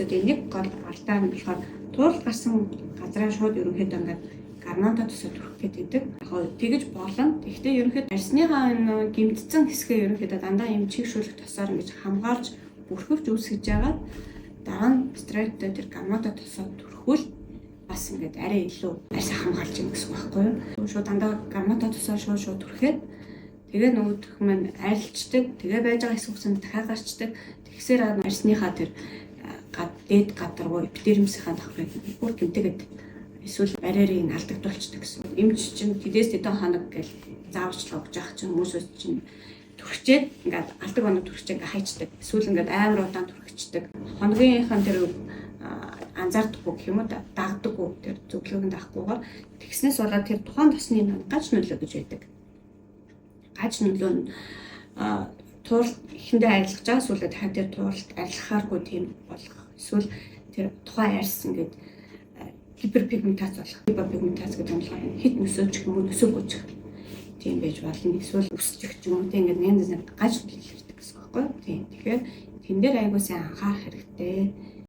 төсүүдийн нэг гол алдаа нь болохоор туурал гарсан газраа шууд ерөнхийдөө ингээд гормонтой төсөө түрхэх гэдэг. Яг тэгэж болно. Тэгэхдээ ерөнхийдөө арьсныхаа энэ гэмтсэн хэсгээ ерөнхийдөө дандаа юм чигшүүлэх тосоор ингэж хамгаалж бүрхөвч үүсгэж яагаад дараа нь стероидтой тэр гормонтой тосоо түрхвэл бас ингээд арай илүү арьсаа хамгаалж юм гэсэн үг байхгүй юу? Шууд дандаа гормонтой тосоо шууд шууд түрхээд, тэгээ нөгөөх маань арилждаг, тэгээ байж байгаа хэсэг хугацаанд дахиад гарчдаг. Тэгсээр арьсныхаа тэр дээд гадаргуу эпидермисийн давхрыг бүр гэмтэгээд эсвэл барьерыг нь алдагдуулчихдаг гэсэн. Эмч чинь тэдээс тэдэн хоног гэл зааварчилгаа өгч явах чинь хүмүүсээс чинь түрхчээд ингээд алдаг оног түрхчээ ингээд хайчдаг. Эсвэл ингээд амар удаан түрхчихдэг. Хоногийнхаа тэр анзаардаггүй гэх юм уу, дагдаггүй, тэр зөвлөгөөг нь даахгүйгээр тэгснээс болоод тэр тухайн тосны гаж нөлөө гэж байдаг. Гаж нөлөө нь туурал эхэндээ арилгаж байгаа, эсвэл дахиад тэр тууралт арилгахааргүй тийм болох. Эсвэл тэр тухайн арьс ингээд гиперпигментац болох. Гиперпигментац гэдэг нь болохоор хит нөсөөч юм уу, нөсөөгүй ч тийм байж болно. Эсвэл өсчих ч юм уу, тийм ингээд янз янз гаж нөлөөлдөг гэсэн үг байхгүй юу? Тийм. Тэгэхээр тэн дээр айгуу сайн анхаарах хэрэгтэй.